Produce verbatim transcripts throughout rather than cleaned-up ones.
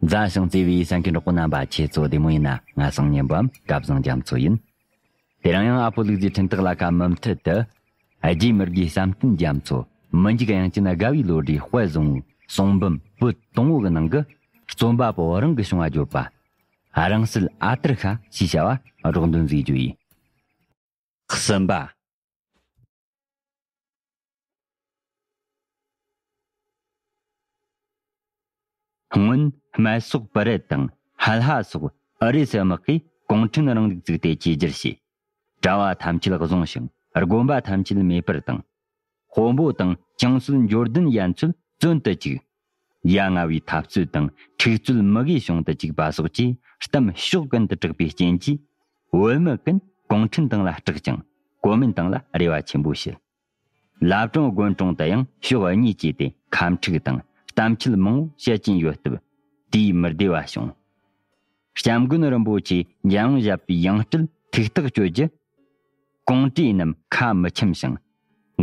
མཛའ་ཞིང་བརྩེ་བའི་གསན་མཁན་གྲོགས་པོ་རྣམ་པ། ཁྱེད་ཚོ་བདེ་མོ་ཡིན་ན། ང་སང་ཉིན་པའམ་སྐལ་བཟང་རྒྱ་མཚོ་ཡིན། དེ་རིང་ཡང་ཨ་ཕོ་ལུག་རྫིའི་འཕྲིན་སྟེགས་ལ་ཁ་མུ་མཐུད་དུ། རྒྱའི་མི་དགེ་བསམ་གཏན་རྒྱ་མཚོ། མི་འཇིགས་དབྱངས་ཅན་དགའ་བའི་ལོ་རྒྱུས་དཔལ་བཟང་བོའི་གསུང་འབུམ་པོད་དང་པོ་གི་ནང་གི། རྩོམ་པ་པོ་རང་གི་བྱུང་བ་བརྗོད་པ། རང་སྲིད་ཨ་ཏར་ཤ་ཞེས་བྱ་བ་སྒྲོག་འདོན་མཛད་རྒྱུ་ཡིན། གསུམ་པ། སྔོན་སྨད་སོག་པུ་རེད་དང་ཧ་ལྷ་སོགས་ཨུ་རུ་སུ་དམག་གིས་གུང་ཁྲན་རིང་ལུགས་བཙུགས་ཏེ་བཅོས་བསྒྱུར་བྱས། གྲྭ་བ་ཐམས་ཅད་བཟུང་ཞིང་། དགོན་པ་ཐམས་ཅད་མེ་སྤར་དང་། དཔོན་པོ་དང་ཅང་སུའུ་འབྱོར་ལྡན་ཡན་ཚོད་བཙོན་དུ་བཅུག། ཡ་ང་བའི་འཐབ་རྩོད་དང་འཁྲུག་རྩོད་མུ་གེ་བྱུང་དུ་བཅུག་པ་སོགས་ཀྱི་གཏམ་ཕྱོགས་ཀུན་ཏུ་གྲགས་པའི་རྐྱེན་གྱིས། བོད་མི་ཀུན་གུང་ཁྲན་ཏང་ལ་སྐྲག་ཅིང་། གོ་མིན་ཏང་ལ་རེ་བ་ཆེན་པོ་བྱེད། བླ་བྲང་དགོན་གྲོང་དུ་ཡང་ཕྱོགས་གཉིས་བཅས་ཏེ་ཁ་འཁྲུག་དང་གཏམ་འཆལ་མང་བོ་བཤད་ཀྱིན་ཡོད་སྟབས། དེས་མི་བདེ་བ་བྱུང་། སྐྱབས་མགོན་རིན་པོ་ཆེ་འཇམ་དབྱངས་བཞད་པའི་ཡང་སྤྲུལ་ཐུགས་ཐག་གཅོད་རྒྱུ། ཀོང་ཀྲིས་རྣམས་ཁ་མི་འཆམ་ཞིང་།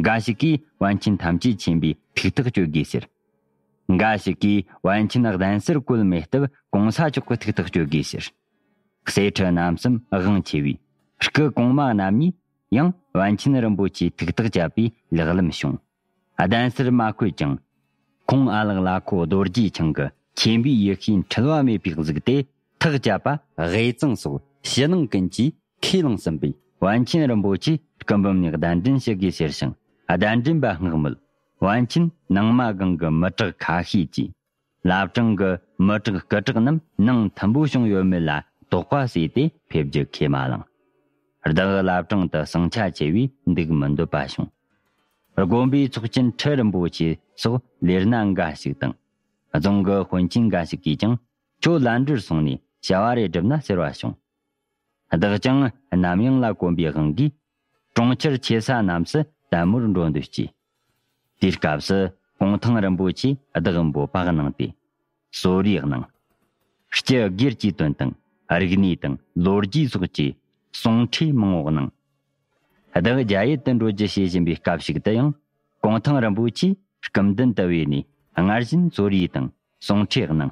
འགའ་ཞིག་གིས་པཎ་ཆེན་ཐམས་ཅད་མཁྱེན་པའི་ཐུགས་ཐག་གཅོད་དགོས་ཟེར། འགའ་ཞིག་གིས་པཎ་ཆེན་གདན་སར་བཀོད་མེད་སྟབས་གོང་ས་མཆོག་གི་ཐུགས་ཐག་གཅོད་དགོས་ཟེར། གསེར་ཁྲི་རྣམ་གསུམ་དབང་ཆེ་བས། སྐུ་གོང་མ་རྣམ་གཉིས་ཡང་པཎ་ཆེན་རིན་པོ་ཆེའི་ཐུགས་ཐག་བཅད་པའི་ལག་ལམ་བྱུང་། གདན་སར་མ་བཀོད་ཀྱང་། ཁོང་ཨ་ལགས་ལ་ཁོ་རྡོ་རྗེ་འཆང་གི་མཁྱེན་པའི་ཡེ་ཤེས་འཁྲུལ་བ་མེད་པའི་གཟུགས་དེ་ཐག་བཅད་པ་དབུས་གཙང་སོགས་ཕྱི་ནང་ཀུན་གྱིས་ཁས་བླངས་ཟིན་པས། པཎ་ཆེན་རིན་པོ་ཆེ་སྐུ་འབུམ་ནས་གདན་འདྲེན་ཞུ་དགོས་ཟེར་ཞིང་། གདན་འདྲེན་པ་སྔགས་མོད། པཎ་ཆེན་ནང་མ་སྒང་གི་མི་དྲག་ཁ་ཤས་ཀྱིས། བླ་བྲང་གི་མི་དྲག་སྐུ་དྲག་རྣམས་ནང་མཐུན་པོ་བྱུང་ཡོད་མེད་ལ་དོགས་པ་ཟོས་ཏེ་ཕེབས་རྒྱུ་ཁས་མ་བླངས། བདག་བླ་བྲང་དུ་ཟིང་ཆ་ཆེ་བས་འདུག་མི་འདོད་པ་བྱུང་། དགོན་པའི་ཚོགས་ཆེན་ཁྲི་རིན་པོ་ཆེ་སོགས་ལས་སྣ་འགའ་ཞིག་དང་། རྫོང་གི་དཔོན་ཆེན་འགའ་ཞིག་གིས་ཀྱང་། ཁྱོད་ལན་གྲུར་སོང་ནས་བྱ་བ་རེ་བསྒྲུབས་ན་ཟེར་བ་བྱུང་། བདག་ཀྱང་གནམ་ཡངས་ལ་གོམས་པའི་དབང་གིས། གྲོང་ཁྱེར་ཆེ་ས་རྣམས་སུ་དལ་མོར་འགྲོ་འདོད་སྐྱེས། དེའི་སྐབས་སུ་གུང་ཐང་རིན་པོ་ཆེས་བདག་འབོད་པ་གནང་སྟེ། གསོལ་རས་གནང་། སྤྱི་སྒེར་གྱི་དོན་དང་རིག་གནས་དང་ལོ་རྒྱུས་སོགས་ཀྱི་གསུང་ཁྲིད་མང་བོ་གནང་། བདག་རྒྱ་ཡུལ་དུ་འགྲོ་རྒྱུ་བྱེད་བཞིན་པའི་སྐབས་ཤིག་ཏུ་ཡང་། གུང་ཐང་རིན་པོ་ཆེས་སྐུ་མདུན་དུ་བོས་ནས་སྔར་བཞིན་གསོལ་རས་དང་གསུང་ཁྲིད་གནང་།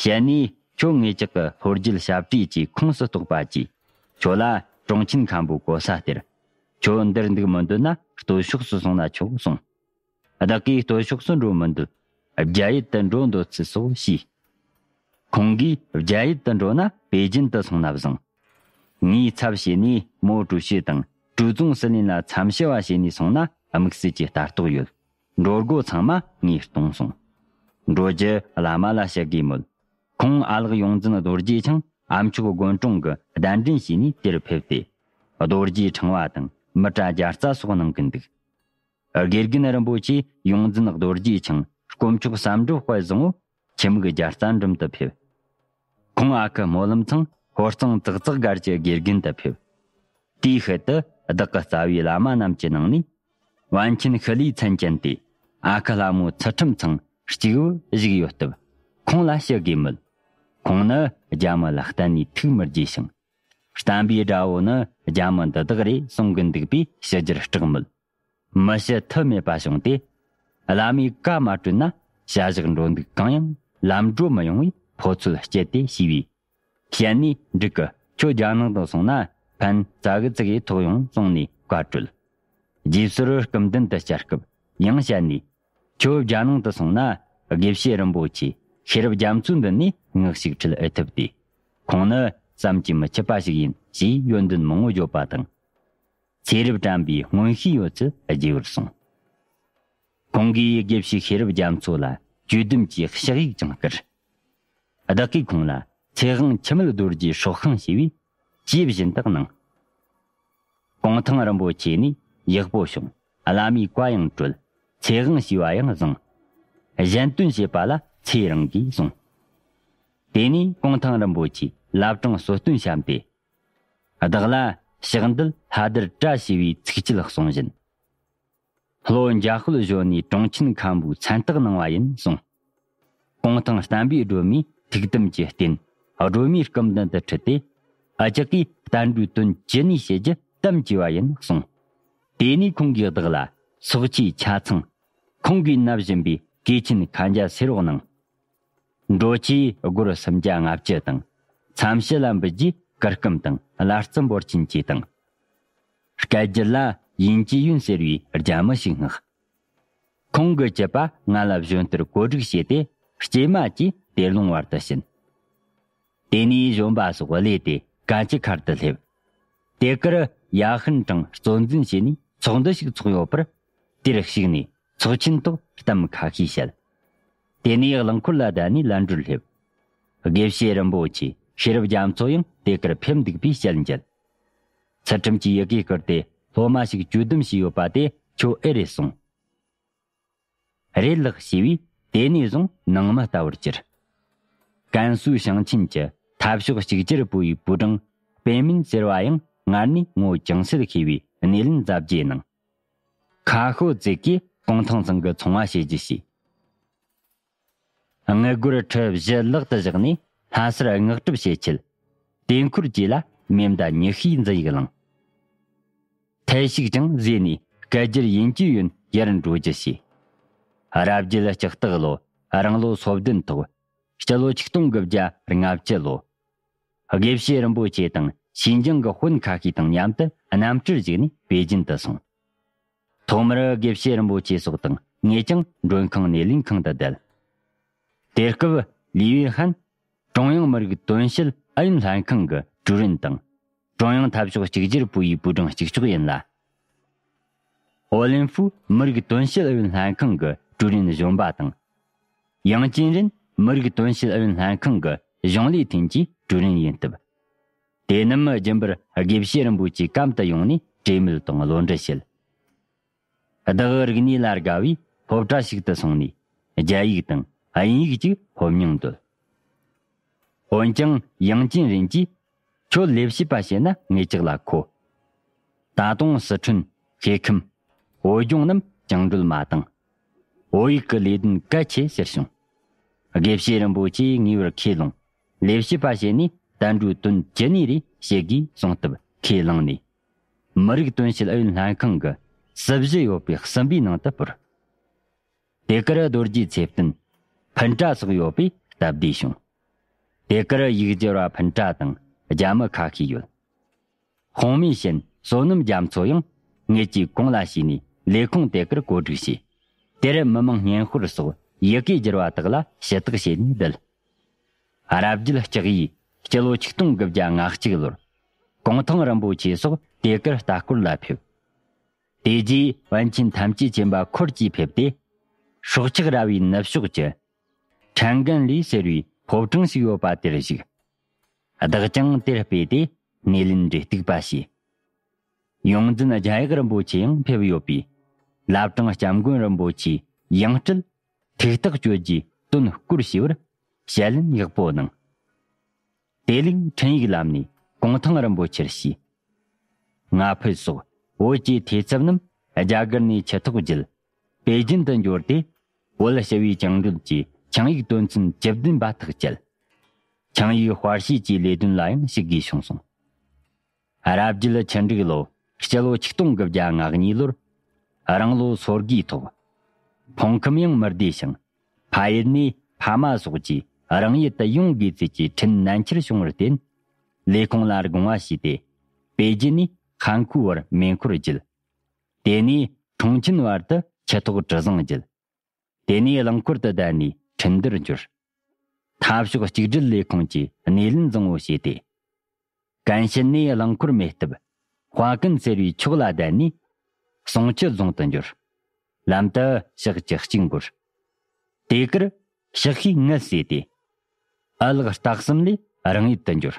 ཞལ་ནས། ཁྱོད་ངེད་ཅག་གི་ལྷོ་རྒྱུད་ཞབས་ཁྲིད་ཀྱི་ཁོངས་སུ་གཏོགས་པ་གྱིས། ཁྱོད་ལ་གྲོང་ཆེན་མཁན་པོའི་གོ་ས་སྟེར། ཁྱོད་འདིར་འདུག་མི་འདོད་ན་སྟོད་ཕྱོགས་སུ་སོང་ན་ཆོག་གསུངས། བདག་གིས་སྟོད་ཕྱོགས་སུ་འགྲོ་མི་འདོད། རྒྱ་ཡུལ་དུ་འགྲོ་འདོད་ཚུལ་སོགས་བཤད། ཁོང་གིས་རྒྱ་ཡུལ་དུ་འགྲོ་ན་པེ་ཅིན་དུ་སོང་ན་བཟང་། ངའི་ཚབ་བྱས་ནས་མའོ་ཀྲུའུ་ཞི་དང་ཀྲུའུ་ཙུང་སི་ལིན་ལ་འཚམས་ཞུ་བ་བྱས་ནས་སོང་ན་དམིགས་བསལ་གྱི་ལྟ་རྟོག་ཡོད། འགྲོ་སྒོ་ཚང་མ་ངས་གཏོང་གསུངས། འགྲོ་རྒྱུ་བླ་མ་ལ་བཤད་དགོས་མོད། ཁོང་ཨ་ལགས་ཡོངས་འཛིན་རྡོ་རྗེ་འཆང་ཨ་མཆོག་དགོན་གྲོང་གི་གདན་འདྲེན་བྱས་ནས་དེར་ཕེབས་ཏེ། རྡོ་རྗེ་ཕྲེང་བ་དང་མི་ཏྲ་རྒྱ་རྩ་སོགས་གནང་གི་འདུག། དགེ་རྒན་རིན་པོ་ཆེ་ཡོངས་འཛིན་རྡོ་རྗེ་འཆང་དཀོན་མཆོག་བསམ་འགྲུབ་དཔལ་བཟང་བོ་ཁྱིམ་གྱི་རྒྱལ་རྩ་འགྲིམ་དུ་ཕེབས། ཁོང་ཨ་ཁུ་སྨོན་ལམ་ཚང་ཧོར་གཙང་ཙག་ཙག་སྒར་གྱི་དགེ་རྒན་དུ་ཕེབས། དེའི་ཤུལ་དུ་བདག་གི་རྩ་བའི་བླ་མ་རྣམས་ཀྱི་ནང་ནས། པཎ་ཆེན་ཤི་ལའི་མཚན་ཅན་ཏེ། ཨ་ཁུ་ལྷ་མོ་ཚུལ་ཁྲིམས་ཚང་གཅིག་བུ་བཞུགས་ཡོད་སྟབས། ཁོང་ལ་ཞུ་དགོས་མོད། ཁོང་ནི་རྒྱ་མི་ལ་གཏན་ནས་ཐུགས་མི་དགྱེས་ཤིང་། བསྟན་པའི་དགྲ་བོ་ནི་རྒྱ་མི་འདི་དག་རེད་གསུང་གི་འདུག་པས་ཞུ་རྒྱུར་སྐྲག་མོད། མི་ཞུ་ཐབས་མེད་པ་བྱུང་སྟེ། བླ་མས་བཀའ་མ་གྲོལ་ན་བྱ་བཞག་འགྲོ་འདུག་གང་ཡང་ལམ་འགྲོ་མི་ཡོང་བས་ཕོ་ཚོད་སྐྱེས་ཏེ་ཤི་བས། བཤད་ནས་འགྲིག་གི། ཁྱོད་རྒྱ་ནང་དུ་སོང་ན་ཕན་ཙ་གི་ཙི་གི་ཐོགས་ཡོང་གསུངས་ནས་བཀའ་གྲོལ། རྗེས་སོར་སྐུ་མདུན་དུ་བཅར་སྐབས་ཡང་བཤད་ནས། ཁྱོད་རྒྱ་ནང་དུ་སོང་ན་དགེ་བཤེས་རིན་པོ་ཆེ་ཤེས་རབ་རྒྱ་མཚོའི་མདུན་ནས་ངག་ཞིག་ཁྲིད་ཨེ་ཐུབ་སྟེ། ཁོང་ནི་བསམ་གྱིས་མི་ཁྱབ་པ་ཞིག་ཡིན་ཞེས་ཡོན་ཏན་མང་བོ་བརྗོད་པ་དང་། ཚེ་རབས་དྲན་པའི་མངོན་ཤེས་ཡོད་ཚུལ་རྒྱས་པར་གསུངས། ཁོང་གིས་དགེ་བཤེས་ཤེས་རབ་རྒྱ་མཚོ་ལ་གྱོད་དུམ་གྱི་ཕྱག་ཡིག་ཀྱང་བསྐུར། བདག་གིས་ཁོང་ལ་ཚེ་དབང་འཆི་མེད་རྡོ་རྗེའི་སྲོག་ཤིང་ཞེས་པའི་ཅེས་བཞིན་དུ་གནང་། གུང་ཐང་རིན་པོ་ཆེ་ནས་ཡག་པོ་བྱུང་། བླ་མའི་བཀའ་ཡང་གྲོལ། ཚེ་དབང་ཞེས་པ་ཡང་བཟང་། གཞན་དོན་བྱེད་པ་ལ་ཚེ་རིང་གིས་གསུངས། དེ་ནས་གུང་ཐང་རིན་པོ་ཆེས་བླ་བྲང་གསོལ་སྟོན་བཤམས་ཏེ། བདག་ལ་ཕྱག་འདུལ་ལྷ་དར་བཀྲ་ཞེས་པའི་ཚིགས་བཅད་གསུང་བཞིན། ལྷོ་འཇའ་ཤོད་གཞོན་ནུའི་དྲུང་ཆེན་མཁན་པོའི་མཚན་རྟགས་གནང་བ་ཡིན་གསུངས། གུང་ཐང་བསྟན་པའི་སྒྲོན་མེ་ཐུགས་དམ་གྱི་རྟེན་སྒྲོལ་མའི་སྐུ་མདུན་དུ་ཁྲིད་དེ། ཨ་ཅག་གིས་བསྟན་འགྲོའི་དོན་ཅི་ནུས་བྱེད་རྒྱུ་དམ་བཅས་པ་ཡིན་གསུངས། དེ་ནས་ཁོང་གིས་བདག་ལ་སོག་ཆོས་ཆ་ཚང་། ཁོང་གིས་མནབ་བཞིན་པའི་གོས་ཆེན་མཁའ་འཇའ་སེར་པོ་གནང་། འགྲོ་ཆས་སྒོར་སུམ་བརྒྱ་ལྔ་བཅུ་དང་། མཚམས་བཤད་ལ་འབུལ་རྒྱུའི་གུར་ཀུམ་དང་བླ་རྩི་འབོར་ཆེན་བཅས་དང་། སྐད་སྒྱུར་ལ་ཡིན་ཅི་ཡོན་ཟེར་བའི་རྒྱ་མི་ཞིག་མངགས། ཁོང་གི་སྐྱེས་པ་ང་ལ་བཞོན་ལྟར་བཀོད་སྒྲིག་བྱས་ཏེ། སྐྱེས་མ་བཅས་དེར་ལུང་བར་དུ་ཕྱིན། དེ་ནས་བཞོན་པ་སོགས་གླས་ཏེ་གན་ཆུ་ཁར་དུ་སླེབས། དེ་གར་ཡ་ཧན་ཀྲང་གཙོ་འཛིན་བྱས་ནས་ཚོགས་འདུ་ཞིག་ཚོགས་ཡོད་པར། དེར་ཞུགས་ནས་ཚོགས་ཆེན་ཐོག་གཏམ་ཁ་ཤས་བཤད། དེ་ནས་རླངས་འཁོར་ལ་བསྡད་ནས་ལན་གྲུར་སླེབས། དགེ་བཤེས་རིན་པོ་ཆེ་ཤེས་རབ་རྒྱ་མཚོ་ཡང་དེ་གར་ཕེབས་འདུག་པའི་བཤད་མཇལ། ཚུལ་ཁྲིམས་ཀྱིས་ཡི་གེ་བསྐུར་ཏེ། སློབ་མ་ཞིག་བཅོལ་གདམས་བྱས་ཡོད་པ་དེ་ཁྱོད་ཨེ་རེད་གསུངས། རེད་ལགས་ཞེས་པས། དེ་ནས་བཟུང་ནང་མི་ལྟ་བུར་གྱུར། ཀན་སུའུ་ཞིང་ཆེན་གྱི་འཐབ་ཕྱོགས་གཅིག་གྱུར་པུའུ་ཡི་པུའུ་ཀྲང་པེ་མིན་ཟེར་བ་ཡང་སྔར་ནས་ངོ་ཅུང་ཟད་མཁས་པའི་སྣེ་ལེན་མཛད་རྗེས་གནང་། ཁ་ཤོ་ཙེ་གིས་གུང་ཐང་ཚང་གི་ཚོང་བ་བྱེད་རྒྱུ་བྱས། དངུལ་སྒོར་ཁྲི་བཞི་ལག་ཏུ་བཞག་ནས་ལྷ་སར་དངགས་སྒྲུབ་བྱེད་ཆེད། དེ་འཁོར་བཅས་ལ་མེ་མདའ་ཉི་ཤུའི་འཛིན་ཡིག་བླངས། ཐལ་ཞིག་ཀྱང་བཟོས་ནས་སྐད་སྒྱུར་ཡིན་གྱི་ཡོན་ཡར་འགྲོ་རྒྱུ་བྱས། རབ་རྒྱལ་ལྕགས་སྟག་ལོ། རང་ལོ་སོ་བདུན་ཐོག་སྤྱི་ལོ་ཆིག་སྟོང་དགུ་བརྒྱ་ལྔ་བཅུ་ལོ། དགེ་བཤེས་རིན་པོ་ཆེ་དང་ཞིན་ཅང་གི་དཔོན་ཁ་ཤས་དང་མཉམ་དུ་གནམ་གྲུར་བཞུགས་ནས་པེ་ཅིན་དུ་སོང་། ཐོག་མར་དགེ་བཤེས་རིན་པོ་ཆེ་སོགས་དང་ངེད་ཀྱང་མགྲོན་ཁང་སྣེ་ལེན་ཁང་དུ་བསྡད། དེ་སྐབས་ལི་ཡུས་ཧན་ཀྲུང་དབྱང་མི་རིགས་དོན་བྱེད་ཨུ་ཡོན་ལྷན་ཁང་གི་ཀྲུའུ་རིན་དང་། ཀྲུང་དབྱང་འཐབ་ཕྱོགས་གཅིག་གྱུར་པུའུ་ཡི་པུའུ་ཀྲང་གཅིག་ལྕོགས་ཡིན་ལ། ཨོ་ལིན་ཧྥུ་མི་རིགས་དོན་བྱེད་ཨུ་ཡོན་ལྷན་ཁང་གི་ཀྲུའུ་རིན་གཞོན་པ་དང་། ཡང་ཅིན་རིན་མི་རིགས་དོན་བྱེད་ཨུ་ཡོན་ལྷན་ཁང་གི་གཞུང་ལས་ཐིན་གྱི་ཀྲུའུ་རིན་ཡིན་སྟབས། དེ་རྣམས་རྒྱུན་པར་དགེ་བཤེས་རིན་པོ་ཆེའི་གམ་དུ་ཡོང་ནས་གྲོས་མོལ་དང་བློ་འདྲི་བྱེད། བདག་རིག་གནས་ལ་དགའ་བས་སློབ་གྲྭ་ཞིག་ཏུ་སོང་ནས་རྒྱ་ཡིག་དང་དབྱིན་ཡིག་ཅིག་སློབ་མྱོང་འདོད། འོན་ཀྱང་ཡང་ཅིན་རིན་གྱིས། ཁྱོད་ལས་བྱེད་པ་བྱས་ན་ངེད་ཅག་ལ་མཁོ། ད་དུང་སི་ཁྲོན། ཧེ་ཁམས། བོད་ལྗོངས་རྣམས་བཅིངས་འགྲོལ་མ་བཏང་། བོད་ཡིག་གི་ལས་དོན་གལ་ཆེ་ཟེར་བྱུང་། དགེ་བཤེས་རིན་པོ་ཆེས་ངེས་པར་ཁས་བླངས། ལས་བྱེད་པ་བྱས་ནས་བསྟན་འགྲོའི་དོན་ཇི་ནུས་རེ་བྱེད་དགོས་གསུངས་སྟབས་ཁས་བླངས་ནས། མི་རིགས་དོན་བྱེད་ཨུ་ཡོན་ལྷན་ཁང་གི་སྲིད་གཞི་ཡོད་པའི་གསུམ་པའི་ནང་དུ་སྤོར། དེ་གར་རྡོ་རྗེའི་ཚེ་བརྟན། འཕུར་གྲྭ་སོགས་ཡོད་པས་སྟབས་བདེ་བྱུང་། དེ་གར་ཡིག་སྒྱུར་བ་འཕུར་གྲྭ་དང་རྒྱ་མི་ཁ་ཤས་ཡོད། ཧོང་མི་ཞན་བསོད་ནམས་རྒྱ་མཚོ་ཡང་ངེད་ཀྱིས་གོང་ལ་ཞུས་ནས་ལས་ཁུངས་དེ་གར་བཀོད་སྒྲིག་བྱས། དེར་མི་མང་སྙན་ཞུར་སོགས་ཡི་གེ་བསྒྱུར་བ་དག་ལ་ཞུ་དག་བྱས་ནས་བསྡད། རབ་རྒྱལ་ལྕགས་ཡིས་སྤྱི་ལོ་ཆིག་སྟོང་དགུ་བརྒྱ་ང་གཅིག་ལོར་གུང་ཐང་རིན་པོ་ཆེ་སོགས་དེ་གར་ལྟ་སྐོར་ལ་ཕེབས། དེ་རྗེས་པཎ་ཆེན་ཐམས་ཅད་མཁྱེན་པ་འཁོར་གྱིས་ཕེབས་ཏེ། སྲོག་ཆགས་ར་བའི་ནུབ་ཕྱོགས་ཀྱི་ཁྲན་གན་ལི་ཟེར་བའི་ཕོ་བྲང་ཞིག་ཡོད་པ་དེར་བཞུགས། བདག་ཀྱང་དེར་སྤོས་ཏེ་སྣེ་ལེན་རེ་གཏུག་པ་བྱས། ཡོངས་འཛིན་རྒྱ་ཡག་རིན་པོ་ཆེ་ཡང་ཕེབས་ཡོད་པས། བླ་བྲང་སྐྱབས་མགོན་རིན་པོ་ཆེའི་ཡང་སྤྲུལ་ཐུགས་རྟགས་གཅོད་རྒྱུའི་དོན་སྐོར་ཞུས་པར་ཞལ་ལན་ཡག་པོ་གནང་། དེ་ལུགས་འཕྲིན་ཡིག་ལམ་ནས་གུང་ཐང་རིན་པོ་ཆེར་ཞུས། ང་ཕོད་སོགས་བོད་ཀྱི་ཐེ་ཚབ་རྣམས་རྒྱ་གར་ནས་ཆུ་ཐོག་བརྒྱུད་པེ་ཅིན་དུ་འབྱོར་ཏེ། བོད་ཞི་བའི་བཅིངས་འགྲོལ་གྱི་ཆིངས་ཡིག་དོན་ཚན་བཅུ་བདུན་པ་ཐག་བཅད། ཆིངས་ཡིག་དཔར་བྱེད་ཀྱི་ལས་དོན་ལ་ཡང་ཞུགས་དགོས་བྱུང་སོང་། རབ་རྒྱལ་ཆིན་འགྲིག་ལོ་སྤྱི་ལོ་ཆིག་སྟོང་དགུ་བརྒྱ་ང་གཉིས་ལོར་རང་ལོ་སོར་གྱི་ཐོག་ཕོང་ཁུམ་ཡང་མི་བདེ་ཞིང་། ཕ་ཡུལ་ནས་ཕ་མ་སོགས་ཀྱིས་རང་ཡུལ་དུ་ཡོང་དགོས་ཚུལ་གྱི་འཕྲིན་ནན་ཆེར་བྱུང་བར་བརྟེན། ལས་ཁུངས་ལ་དགོངས་པ་ཞུས་ཏེ། པེ་ཅིན་ནས་ཧན་ཁུའུ་བར་མེ་འཁོར་བརྒྱུད། དེ་ནས་ཁྲུང་ཆིན་བར་དུ་ཆུ་ཐོག་གྲུ་གཟིངས་བརྒྱུད། དེ་ནས་རླངས་འཁོར་དུ་བསྡད་ནས་ཁྲིན་ཏུར་འབྱོར། འཐབ་ཕྱོགས་གཅིག་སྒྲིལ་ལས་ཁུངས་ཀྱི་སྣེ་ལེན་བཟང་བོ་བྱས་ཏེ། ཀན་ཤན་ནས་རླངས་འཁོར་མེད་སྟབས། ཧྭ་ཀན་ཟེར་བའི་ཕྱོགས་ལ་བསྡད་ནས། ཟུང་ཆུ་རྫོང་དུ་འབྱོར། ལམ་དུ་ཞག་བཅུ་གཅིག་འགོར། དེ་གར་ཞག་ཤས་ངལ་གསོས་ཏེ། ཨ་ལགས་སྟག་གསུམ་ལས་རང་ཡུལ་དུ་འབྱོར།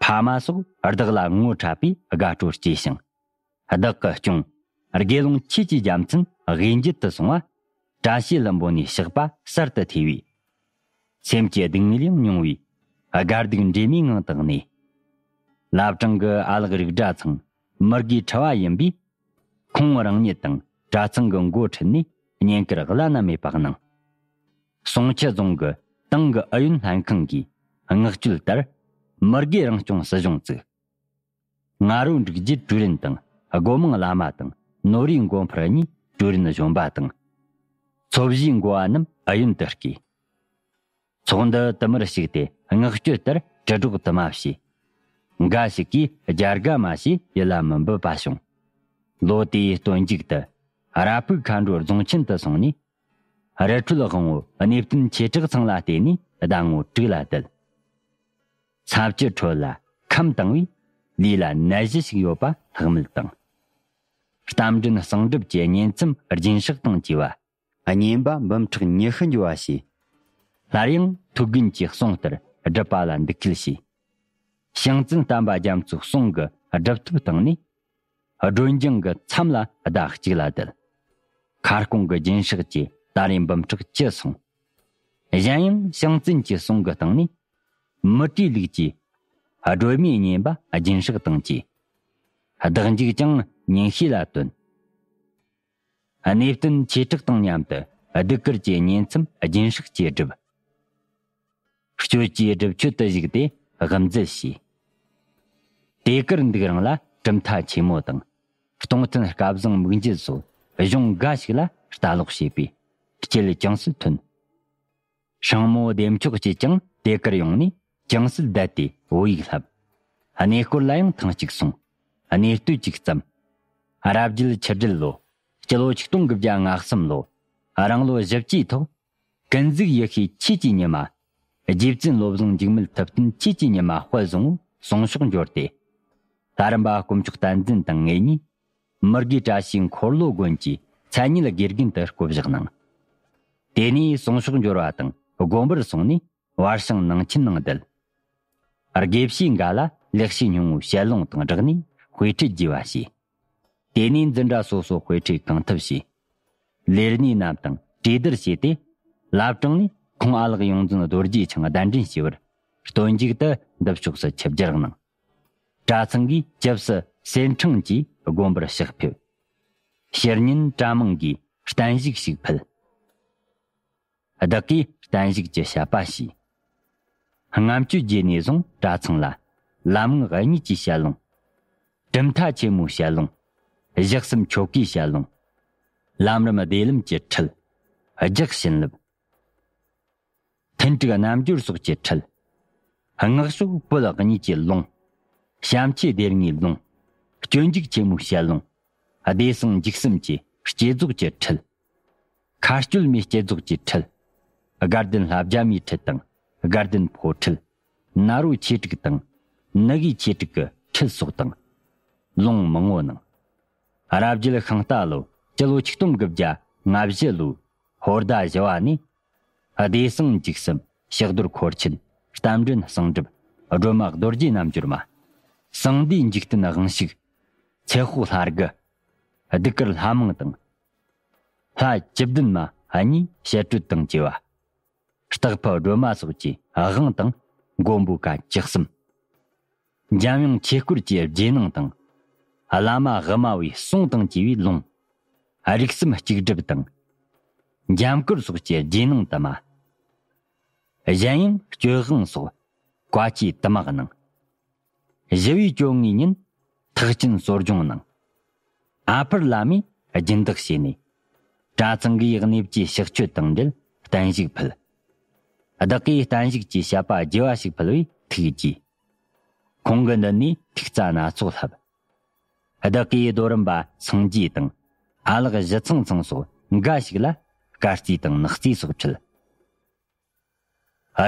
ཕ་མ་སོགས་བདག་ལ་ངོ་འཕྲད་པས་དགའ་སྤྲོ་སྐྱེས་ཤིང་། བདག་གི་སྐྱོང་དགེ་སློང་ཆོས་ཀྱི་རྒྱལ་མཚན་དབུས་འབྱེད་དུ་སོང་བ། བཀྲ་ཤིས་ལྷུན་པོ་ནས་བཤགས་པ་གསར་དུ་ཐོས་པས། སེམས་ཀྱི་སྡུག་བསྔལ་ཡང་ཉུང་བས། དགའ་སྡུག་འདྲེས་མའི་ངང་དུ་གནས། བླ་བྲང་གི་ཨ་ལགས་རིགས་གྲྭ་ཚང་མི་དགེའི་ཁྲི་བ་ཡིན་པས། ཁོང་རང་ཉིད་དང་གྲྭ་ཚང་གི་འགོ་ཁྲིད་ནས་བསྙེན་བཀུར་བླ་ན་མེད་པ་གནང་། ཟུང་ཆུ་རྫོང་གི་ཏང་གི་ཨུ་ཡོན་ལྷན་ཁང་གིས་མངགས་བཅོལ་ལྟར་མི་དགེ་རང་སྐྱོང་སྲིད་གཞུང་བཙུགས། ང་རོ་འབྲུག་རྒྱལ་ཀྲུའུ་རིན་དང་སྒོ་མང་བླ་མ་དང་ནོ་རིའི་མགོན་ཕུར་གཉིས་ཀྲུའུ་རིན་གཞོན་པ་དང་། ཚོ་བཞིའི་འགོ་བ་རྣམས་ཨུ་ཡོན་དུ་བསྐོས། ཚོགས་འདུ་དུ་མར་ཞུགས་ཏེ་བསྔགས་བསྐྱོད་ལྟར་དྲིལ་སྒྲོག་དུ་མ་བྱས། འགའ་ཞིག་གིས་རྒྱ་སྒ་མ་ཞེས་ཡིད་ལ་མི་འབབ་པ་བྱུང་། ལོ་དེའི་སྟོན་མཇུག་ཏུ་ར་ཕུག་མཁའ་འགྲོ་རྫོང་ཆེན་དུ་སོང་ནས། རི་ཁྲོད་དབང་བོ་གནས་བརྟན་ཆོས་གྲགས་ཚང་ལ་བལྟས་ནས་ཟླ་ངོ་དྲུག་ལ་བསྡད། ཚབས་ཀྱི་ཁྲོད་ལ་ཁམས་དྭངས་པས་ལུས་ལ་ནད་གཞི་ཞིག་ཡོད་པ་ལྷག་མེད་དང་། རྟ་མགྲིན་གསང་སྒྲུབ་ཀྱི་བསྙེན་མཚམས་རྒྱུན་བསྲེགས་དང་བཅས་པ། བསྙེན་པ་འབུམ་ཕྲག་ཉི་ཤུ་འགྱུར་བ་བྱས། སླར་ཡང་ཐུགས་རྒྱུན་གྱི་གསུང་ལྟར་སྒྲུབ་པ་ལ་འདུག་སྐུལ་བྱས། ཞིང་བཙུན་བསྟན་པ་རྒྱ་མཚོའི་གསུང་གི་སྒྲུབ་ཐབས་བཏང་ནས། སྒྲོལ་འགྱིང་གི་མཚམས་ལ་ཟླ་གཅིག་ལ་བསྡད། ཁ་སྐོང་གི་རྒྱུན་བསྲེགས་ཀྱིས་ད་རེས་འབུམ་ཕྲག་བཅུ་སོང་། གཞན་ཡང་ཞིང་བཙུན་གྱི་གསུང་གི་སྟེང་ནས། མི་ཏྲའི་ལུགས་ཀྱི་སྒྲོལ་མའི་བསྙེན་པ་རྒྱུན་བསྲེགས་དང་བཅས། བདག་འཇུག་ཀྱང་ཉིན་ཤས་ལ་བཏོན། གནས་བརྟན་ཆོས་གྲགས་དང་མཉམ་དུ་གདུགས་དཀར་གྱི་བསྙེན་མཚམས་རྒྱུན་བསྲེགས་ཀྱིས་བསྒྲུབས། སྤྱོད་ཀྱི་སྒྲུབ་མཆོད་དུ་བཞུགས་ཏེ་དབུ་མཛད་བྱས། དེ་གར་འདུག་རིང་ལ་གྲུབ་མཐའ་ཆེན་མོ་དང་། སྟོང་ཐུན་སྐལ་བཟང་མིག་འབྱེད་སོགས་གཞུང་འགའ་ཞིག་ལ་ལྟ་ཀློག་བྱས་པས་སྐྱིད་ཅུང་ཟད་ཐོན། སྲིང་མོ་བདེ་མཆོག་བཅས་ཀྱང་དེ་གར་ཡོང་ནས་ཅུང་ཟད་བསྡད་དེ་བོད་ཡིག་བསླབས། གནས་སྐོར་ལ་ཡང་ཐེངས་གཅིག་སོང་། གནས་བསྟོད་ཅིག་བརྩམས། རབ་རྒྱལ་ཆུ་སྦྲུལ་ལོ། སྤྱི་ལོ་ཆིག་སྟོང་དགུ་བརྒྱ་ང་གསུམ་ལོ། རང་ལོ་བཞི་བཅུའི་ཐོག་ཀུན་གཟིགས་ཡེ་ཤེས་ཆོས་ཀྱི་ཉི་མ། རྗེ་བཙུན་བློ་བཟང་འཇིགས་མེད་ཐུབ་བསྟན་ཆོས་ཀྱི་ཉི་མ་དཔལ་བཟང་པོ་གསུང་ཕྱོགས་འབྱོར་ཏེ། ལྷ་རམས་པ་དཀོན་མཆོག་བསྟན་འཛིན་དང་ངེད་གཉིས། མི་དགེ་བཀྲ་ཤིས་འཁོར་ལོ་དགོན་གྱི་མཚན་ཉིད་དགེ་རྒན་དུ་བསྐོ་བཞག་གནང་། དེ་ནས་གསུང་ཕྱོགས་འབྱོར་བ་དང་དགོན་པར་སོང་ནས་བར་བྱང་ནང་ཆེན་ནང་བསྡད། དགེ་བཤེས་འགའ་ལ་ལེགས་བཤད་སྙིང་པོའི་ཞལ་ལུང་དང་སྦྲགས་ནས་དཔེ་ཁྲིད་རྒྱས་པ་བྱས། དེ་ནས་འཛིན་གྲྭ་སོ་སོ་དཔེ་ཁྲིད་གང་ཐུབ་བྱས། ལས་སྣེ་རྣམས་དང་གྲོས་བསྡུར་བྱས་ཏེ། བླ་བྲང་ནས་ཁོང་ཨ་ལགས་ཡོངས་འཛིན་རྡོ་རྗེ་འཆང་གདན་འདྲེན་ཞུས་པར། སྟོན་མཇུག་ཏུ་འདི་ཕྱོགས་སུ་ཆིབས་བསྒྱུར་གནང་། གྲྭ་ཚང་གིས་ཇི་སྲིད་གསེར་ཕྲེང་གིས་དགོན་པར་ཕྱག་ཕེབས། ཕྱི་ཉིན་གྲྭ་མང་གིས་བརྟན་བཞུགས་ཤིག་ཕུལ། བདག་གིས་བརྟན་བཞུགས་ཀྱི་བཤད་པ་ཞུས། ལྔ་མཆོད་རྗེས་ནས་བཟུང་གྲྭ་ཚང་ལ་ལམ་ངག་གཉིས་ཀྱི་ཞལ་ལུང་། གྲུབ་མཐའ་ཆེན་མོའི་ཞལ་ལུང་། གཞི་གསུམ་ཆོ་གའི་ཞལ་ལུང་། ལམ་རིམ་བདེ་ལམ་གྱི་ཁྲིད། རྒྱགས་བྱིན་རླབས། ཐུན་དྲུག་རྣལ་འབྱོར་སོགས་ཀྱི་ཁྲིད། སྔགས་ཕྱོགས་པོད་གཉིས་ཀྱི་ལུང་། བྱམས་ཆོས་སྡེ་ལྔའི་ལུང་། སྤྱོད་འཇུག་ཆེན་མོའི་ཞལ་ལུང་། བདེ་གསང་འཇིགས་གསུམ་གྱི་བསྐྱེད་རྫོགས་ཀྱི་ཁྲིད། མཁའ་སྤྱོད་མའི་བསྐྱེད་རྫོགས་ཀྱི་ཁྲིད། དགའ་ལྡན་ལྷ་བརྒྱ་མའི་ཁྲིད་དང་དགའ་ལྡན་ཕོ་ཁྲིད། ནཱ་རོ་ཆོས་དྲུག་དང་ནི་གི་ཆོས་དྲུག་གི་ཁྲིད་སོགས་དང་། ལུང་མང་པོ་གནང་། རབ་རྒྱལ་ཤིང་རྟ་ལོ་སྤྱི་ལོ་ཆིག་སྟོང་དགུ་བརྒྱ་ལྔ་བཞི་ལོའི་ཧོར་ཟླ་བཞི་པ་ནས། བདེ་གསང་འཇིགས་གསུམ་ཕྱག་རྡོར་འཁོར་ཆེན་རྟ་མགྲིན་གསང་སྒྲུབ་སྒྲོལ་མ་རྡོ་རྗེ་རྣལ་འབྱོར་མ། གསང་འདུས་འཇིག་རྟེན་དབང་ཕྱུག་ཚེ་དཔོག་ལྷ་དགུ། གདུགས་དཀར་ལྷ་མང་དང་། ལྷ་བཅུ་བདུན་མ་གཉིས་བཤད་གྲོལ་དང་བཅས་པ། སྟག་ཕུ་སྒྲོལ་མ་སོགས་ཀྱི་དབང་དང་མགོན་པོ་བཀའ་བཅུ་གསུམ། འཇམ་དབྱངས་ཆོས་སྐོར་གྱི་རྗེས་གནང་དང་། བླ་མ་དབུ་མ་པའི་གསུང་དང་བཅས་པའི་ལུང་། རིགས་གསུམ་གཅིག་སྒྲུབ་དང་། འཇམ་སྐོར་སོགས་ཀྱི་རྗེས་གནང་དུ་མ། གཞན་ཡང་སྤྱོད་དབང་སོགས་བཀའ་ཆོས་དུ་མ་གནང་། ཞི་བའི་བཅོ་ལྔའི་ཉིན་ཐེག་ཆེན་གསོ་སྦྱོང་གནང་། ཨ་ཕར་བླ་མས་སྦྱིན་བདག་བྱས་ནས། གྲྭ་ཚང་གིས་གནས་བཅུའི་ཕྱག་མཆོད་དང་འབྲེལ་བརྟན་བཞུགས་ཕུལ། བདག་གིས་བརྟན་བཞུགས་ཀྱི་བཤད་པ་རྒྱས་པ་ཞིག་ཕུལ་བས་ཐུགས་དགྱེས། ཁོང་གི་མདུན་ནས་ཐིག་རྩ་སྣ་ཚོགས་བསླབས། བདག་གིས་རྡོ་རིང་པ་སངས་རྒྱས་དང་ཨ་ལགས་ཞི་ཚང་ཚང་སོགས་འགའ་ཞིག་ལ་སྐར་རྩིས་དང་ནག་རྩིས་སོགས་ཁྲིད།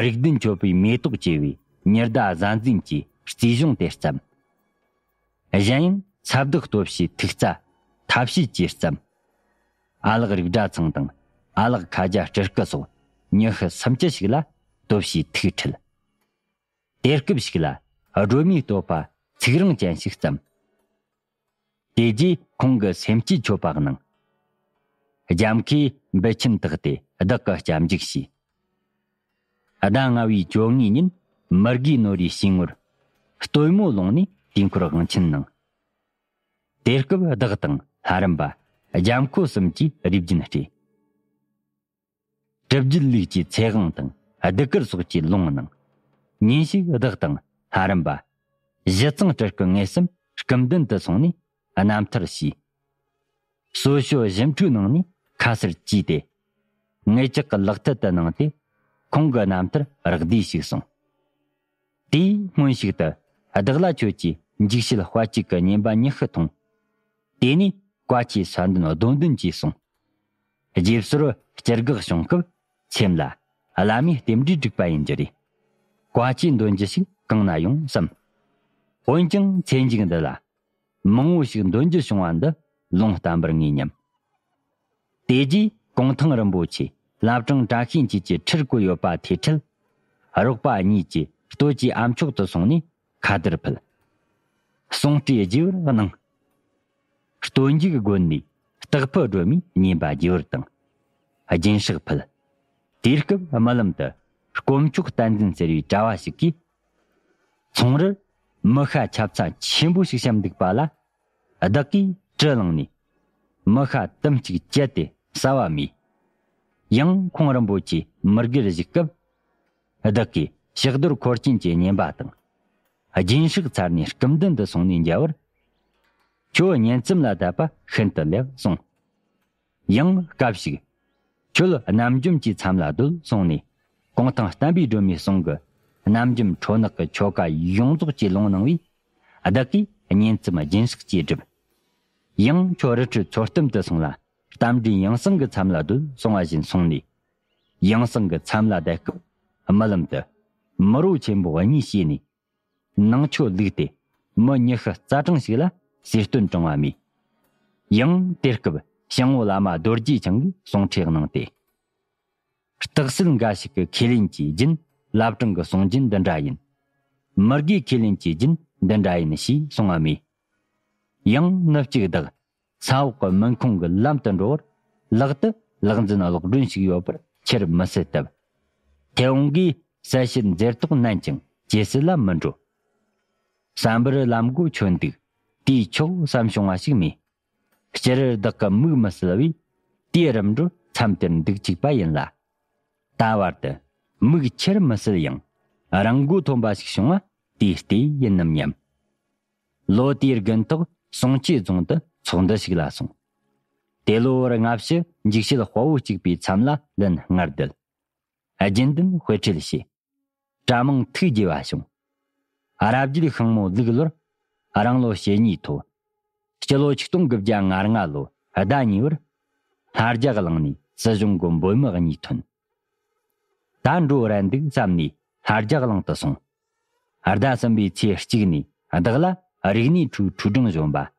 རིགས་ལྡན་མཆོད་པའི་མེ་ཏོག་ཅེས་པའི་ཉི་ཟླ་གཟའ་འཛིན་གྱི་རྩིས་གཞུང་དེ་བརྩམས། གཞན་ཡང་ཚ་བདག་སྟོབས་བྱའི་ཐིག་རྩ་ཐབས་ཤེས་ཀྱིས་བརྩམས། ཨ་ལགས་རིགས་གྲྭ་ཚང་དང་ཨ་ལགས་མཁའ་རྒྱ་སྤྲུལ་སྐུ་སོགས་ཉི་ཤུ་སུམ་ཅུ་ཞིག་ལ་སྟོབས་བྱའི་ཐིག་ཁྲིད། དེ་སྐབས་ཤིག་ལ་སྒྲོལ་མའི་བསྟོད་པ་ཚིག་རིང་ཅན་ཞིག་བརྩམས། དེ་རྗེས་ཁོང་གིས་སེམས་བསྐྱེད་མཆོད་པ་གནང་། རྒྱལ་མཁས་འབུལ་ཆེན་དག་སྟེ་བདག་གི་སྐྱབས་འཇུག་བྱས། ཟླ་ལྔ་བའི་བཅོ་ལྔའི་ཉིན་མི་དགེ་ནོར་བུའི་ཞིང་ངོར་སྟོན་མོ་ལུང་ནས་དུས་འཁོར་དབང་ཆེན་གནང་། དེ་སྐབས་བདག་དང་ལྷ་རམས་པ་རྒྱལ་མཁོ་གསུམ་གྱིས་རིགས་རྒྱུན་སྤྲས། གྲུབ་རྒྱུད་ལུགས་ཀྱི་ཚེ་དབང་དང་གདུགས་དཀར་སོགས་ཀྱི་ལུང་གནང་། ཉིན་ཞིག་བདག་དང་ལྷ་རམས་པ་ཞི་ཚང་སྤྲུལ་སྐུ་ངེད་གསུམ་སྐུ་མདུན་དུ་སོང་ནས་རྣམ་ཐར་ཞུས། གསོལ་མཆོད་བཞི་འཕྲོའི་ནང་ནས་ཁ་གསལ་བགྱིས་ཏེ། ངེད་ཅག་གི་ལག་མཐིལ་དུ་གནང་སྟེ། ཁོང་གི་རྣམ་ཐར་རག་བསྡུས་ཤིག་གསུངས། དེའི་སྔོན་ཞིག་ཏུ་བདག་ལ་ཁྱོད་ཀྱིས་འཇིགས་བྱེད་དཔའ་གཅིག་གི་བསྙེན་པ་ཉི་ཤུ་ཐོངས། དེ་ནས་བཀའ་ཆོས་ས་འདོན་རྡོ་འདོན་གྱིས་གསུངས། རྗེས་སོར་སྐྱེ་འགག་བྱུང་སྐབས་སེམས་ལ་བླ་མའི་རྟེན་འབྲེལ་བསྒྲིགས་པ་ཡིན་རྒྱུ་རེད། བཀའ་ཆོས་འདོན་རྒྱུ་ཞིག་གང་ན་ཡོང་བསམ། འོན་ཀྱང་ཚེ་མཇུག་འདི་ལ་མང་བོ་ཞིག་འདོན་རྒྱུ་བྱུང་བ་འདི་ལུང་བསྟན་པར་ངེས་སྙམ། དེ་རྗེས་གུང་ཐང་རིན་པོ་ཆེ་བླ་བྲང་བཀྲ་ཤིས་འཁྱིལ་གྱི་ཁྲིར་བཀོད་ཡོད་པ་ཐོས་འཕྲལ། རོགས་པ་གཉིས་ཀྱིས་སྟོད་ཀྱི་ཨ་མཆོག་ཏུ་སོང་ནས་ཁ་དར་ཕུལ། གསུང་བྲིས་རྒྱས་པར་གནང་། སྟོད་འཇུག་དགོན་ནས་སྟག་ཕུ་སྒྲོལ་མའི་བསྙེན་པ་རྒྱས་པར་དང་། སྦྱིན་སྲེག་ཕུལ། དུས་སྐབས་རྨི་ལམ་དུ་དཀོན་མཆོག་བསྟན་འཛིན་ཟེར་བའི་གྲྭ་བ་ཞིག་གིས། ཚོང་རར་མི་ཤ་ཆབ་ཚ་ཆེན་པོ་ཞིག་བཤམས་འདུག་པ་ལ། བདག་གིས་གྲི་བླངས་ནས་མི་ཤ་དུམ་གཅིག་བཅད་དེ་ཟ་བ་མེད། ཡང་ཁོང་རིན་པོ་ཆེ་མི་སྒེར་བཞུགས་སྐབས། བདག་གིས་ཕྱག་རྡོར་འཁོར་ཅན་གྱི་བསྙེན་པ་དང་། སྦྱིན་སྲེག་ཚར་ནས་སྐུ་མདུན་དུ་སོང་ནས་མཇལ་བར། ཁྱོད་བསྙེན་རྩིས་ལ་དད་པ་ཤིན་ཏུ་ལེགས་གསུངས། ཡང་སྐབས་ཤིག་ཁྱོད་རྣམ་འཇོམས་ཀྱི་མཚམས་ལ་སྡོད་གསུངས་ནས། གུང་ཐང་བསྟན་པའི་སྒྲོན་མའི་གསུང་གི་རྣམ་འཇོམས་ཁྲོ་ནག་གི་ཆོ་ག་ཡོངས་རྫོགས་ཀྱི་ལུང་གནང་བས། བདག་གིས་བསྙེན་རྩིས་སྦྱིན་སྲེག་བཅས་བསྒྲུབས། ཡང་ཁྱོད་རི་ཁྲོད་མཚོ་གཏམ་དུ་སོང་ལ། རྟ་མགྲིན་ཡང་གསང་གི་མཚམས་ལ་སྡོད་གསུང་བ་བཞིན་སོང་ནས། ཡང་གསང་གི་མཚམས་ལ་བསྡད་སྐབས། རྨི་ལམ་དུ་མི་རོ་ཆེན་པོ་གཉིས་བྱས་ནས། ནང་ཁྱོད་བླུགས་ཏེ་མི་ཉི་ཤུ་རྩ་གྲངས་ཤིག་ལ་གསེར་སྟོན་དྲངས་པ་རྨིས། ཡང་དེ་སྐབས་ཞང་བོ་བླ་མ་རྡོ་རྗེ་འཆང་གིས་གསུང་ཁྲིད་གནང་སྟེ། རྟགས་གསལ་འགའ་ཞིག་གི་ཁས་ལེན་གྱི་རྒྱུན་བླ་བྲང་གི་གསུང་རྒྱུན་འདི་འདྲ་ཡིན། མི་དགེའི་ཁས་ལེན་གྱི་རྒྱུན་འདི་འདྲ་ཡིན་ཞེས་གསུང་བ་རྨིས། ཡང་ནུབ་གཅིག་བདག་ས་འོག་གི་མུན་ཁུང་གི་ལམ་དུ་འགྲོ་བར། ལག་ཏུ་ལག་འཛིན་གློག་སྒྲོན་ཞིག་ཡོད་པར་ཁྱེར་མི་སྲིད་སྟབས། མཐེ་བོང་གིས་གསལ་བྱེད་འཛེར་ཏོག་མནན་ཅིང་ཇེ་སྲིད་ལ་མི་འགྲོ། བསམ་པར་ལམ་སྒོ་ཆོད་འདུག་དེས་ཆོག་བསམ་བྱུང་བ་ཞིག་མེད། སྤྱིར་བདག་གི་མིག་མི་སྲིད་པས། དེའི་རིམ་གྲོར་མཚམས་དེར་འདུག་བཅུག་པ་ཡིན་ལ། ད་བར་དུ་མིག་ཁྱེར་མི་སྲིད་ཡང་། རང་མགོ་ཐོན་པ་ཞིག་བྱུང་བ་དེའི་ལྟས་ཡིན་ནམ་སྙམ། ལོ་དེའི་དགུན་ཐོག་གསུང་ཆོས་རྫོང་དུ་ཚོགས་འདུ་ཞིག་ལ་སོང་། དེ་ལོ་བར་སྔ་ཕྱི་འཇིགས་བྱེད་དཔའ་བོ་གཅིག་པའི་མཚམས་ལ་ལན་ལྔ་བསྡད། རྒྱུན་ལྡན་དཔེ་ཁྲིད་བྱས། གྲྭ་མང་ཐུགས་དགྱེས་པ་བྱུང་། རབ་རྒྱལ་ཤིང་མོ་ལུག་ལོར་རང་ལོ་ཞེ་གཉིས་ཐོབ། སྤྱི་ལོ་ཆིག་སྟོང་དགུ་བརྒྱ་ང་ལྔ་ལོ་ཟླ་གཉིས་པར། ལྷ་རྒྱ་གླིང་ནས་སྲིད་གཞུང་གི་འབོད་མི་གཉིས་ཐོན། ད་འགྲོ་རན་འདུག་བསམ་ནས་ལྷ་རྒྱ་གླིང་དུ་སོང་། ཟླ་གསུམ་པའི་ཚེས་གཅིག་ནས་བདག་ལ་རིག་གནས་ཁྲུའུ་ཁྲུའུ་ཀྲང་གཞོན་པ།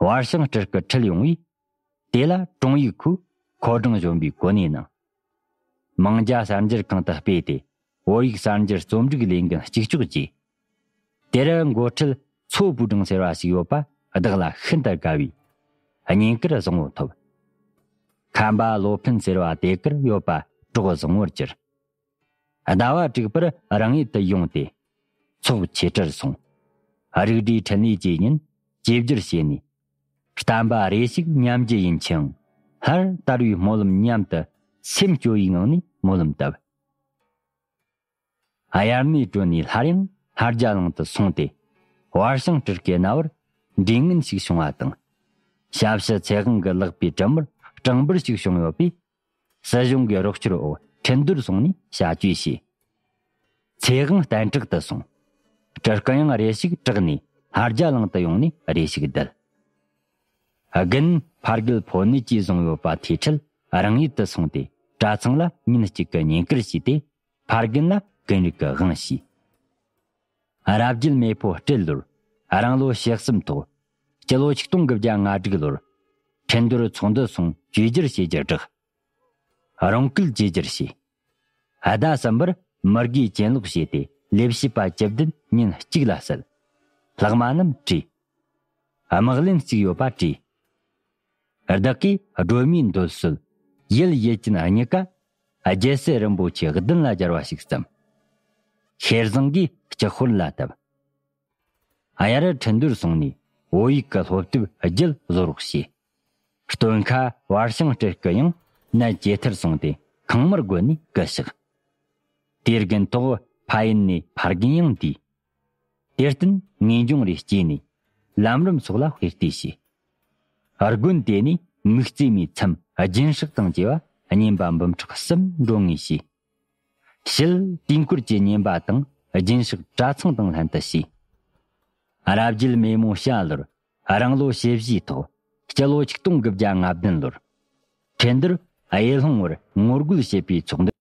བར་ཤང་སྤྲུལ་སྐུ་ཁྲིད་ཡོང་བས། དེ་ལ་ཀྲུང་ཡིག་ཁུའུ་ཁོ་ཀྲང་གཞོན་པའི་གོ་གནས་གནང་། མང་རྒྱ་གསར་འགྱུར་ཁང་དུ་སྤེལ་ཏེ། བོད་ཡིག་གསར་འགྱུར་རྩོམ་སྒྲིག་ལས་འགན་གཅིག་ལྕོགས་བགྱིས། དེར་འགོ་ཁྲིད་ཚོ་པུའུ་ཀྲང་ཟེར་བ་ཞིག་ཡོད་པ་བདག་ལ་ཤིན་ཏུ་དགའ་བས། བསྙེན་བཀུར་བཟང་བོ་ཐོབ། ཁམས་པ་ལོ་ཕུན་ཟེར་བ་དེ་གར་ཡོད་པ་གྲོགས་བཟང་བོར་གྱུར། ཟླ་བ་དྲུག་པར་རང་ཡུལ་དུ་ཡོང་སྟེ། ཚོགས་ཆོས་གྲྭར་སོང་། རིག་སྒྲེ་འཕྲིན་ལས་བཅས་ཉིད་བཅོས་བསྒྱུར་བྱས་ནས། བསྟན་པ་རེ་ཞིག་ཉམས་རྒྱུ་ཡིན་ཕྱིར། སླར་དར་བའི་སྨོན་ལམ་སྙམ་དུ་སེམས་སྐྱོ་བའི་ངང་ནས་སྨོན་ལམ་བཏབ། དབྱར་གནས་གྲོལ་ནས་སླར་ཡང་ལྷ་རྒྱ་གླིང་དུ་སོང་སྟེ། བར་ཤང་སྤྲུལ་སྐུའི་རྣ་བར་འདྲི་ངན་ཞིག་བྱུང་བ་དང་། ཞབས་ཕྱི་ཚེ་དབང་གི་ལག་པའི་དྲི་མར་སྐྲང་འབུར་ཞིག་བྱུང་ཡོད་པས། སྲིད་གཞུང་གི་རོགས་སྐྱོར་འོག་ཁྲིན་ཏུར་སོང་ནས་བྱ་བཅོས་བྱས། ཚེ་དབང་བསྟན་ཁྲག་ཏུ་སོང་། སྤྲུལ་སྐུ་ཡང་རེ་ཞིག་གྲགས་ནས་ལྷ་རྒྱ་གླིང་དུ་ཡོང་ནས་རེ་ཞིག་བསྡད། དགུན་ཕ་རྒོད་ཕོ་ནད་ཀྱིས་བཟུང་ཡོད་པ་ཐོས་འཕྲལ་རང་ཡུལ་དུ་སོང་སྟེ། གྲྭ་ཚང་ལ་ཉིན་གཅིག་གི་བསྙེན་བཀུར་བྱས་ཏེ། ཕ་རྒན་ལ་ཀུན་རིག་གི་དབང་བྱས། རབ་རྒྱལ་མེས་པོ་སྤྲེལ་ལོར་རང་ལོ་ཞེ་གསུམ་ཐོག་སྤྱི་ལོ་ཆིག་སྟོང་དགུ་བརྒྱ་ང་དྲུག་ལོར་ཁྲིན་ཏུར་ཚོགས་འདུ་སོང་བཅོས་བསྒྱུར་བྱེད་རྒྱུར་བསྒྲགས། རང་བཀུར་བཅོས་བསྒྱུར་བྱས། ཟླ་གསུམ་པར་མི་དགེའི་གྱེན་ལོག་བྱས་ཏེ། ལས་བྱེད་པ་བཅུ་བདུན་ཉིན་གཅིག་ལ་བསད། ལྷག་མ་རྣམས་བྲོས། དམག་ལན་གཅིག་ཡོད་པ་བྲོས། བདག་གིས་སྒྲོལ་མའི་འདོད་གསོལ། ཡུལ་ཡུལ་ཅན་གཉིས་ཀ་རྒྱལ་སྲས་རིན་པོ་ཆེ་བདུན་ལ་སྦྱར་བ་ཞིག་བརྩམས། ཤེར་བཟང་གིས་ལྕགས་ཧོར་ལ་བཏབ། དབྱར་ཁྲིན་ཏུར་སོང་ནས་བོད་ཡིག་གི་སློབ་དེབ་བརྒྱད་བཟོ་རོགས་བྱས། སྟོན་ཁ་བར་ཤང་སྤྲུལ་སྐུ་ཡང་ནད་ཇེ་ཐུར་སོང་སྟེ་ཁང་མར་བགོས་ནས་སྐུ་གཤེགས། དེའི་དགུན་ཐོག་ཕ་ཡུལ་ནས་ཕ་རྒན་ཡང་འདས། དེར་བརྟེན་ངེས་འབྱུང་རེ་སྐྱེས་ནས་ལམ་རིམ་སོགས་ལ་དཔེ་ལྟས་བྱས། དགུན་དེ་ནས་མིག་རྩེ་མའི་མཚམས་སྦྱིན་སྲེག་དང་བཅས་པ་བསྙེན་པ་འབུམ་ཕྲག་གསུམ་འགྲོ་ངེས་བྱས། ཕྱིར་དུས་འཁོར་གྱི་བསྙེན་པ་དང་རྒྱུན་བཤགས་གྲྭ་ཚང་དང་ལྷན་དུ་བྱས། རབ་རྒྱལ་མེ་མོ་ཤ་ལོར་རང་ལོ་ཞེ་བཞིའི་ཐོག་སྤྱི་ལོ་ཆིག་སྟོང་དགུ་བརྒྱ་ང་བདུན་ལོར། ཁྲི་འདིར་གཡུ་ལྷུང་བར་ངོ་རྒོལ་བྱེད་པའི་ཚོགས་འདུ།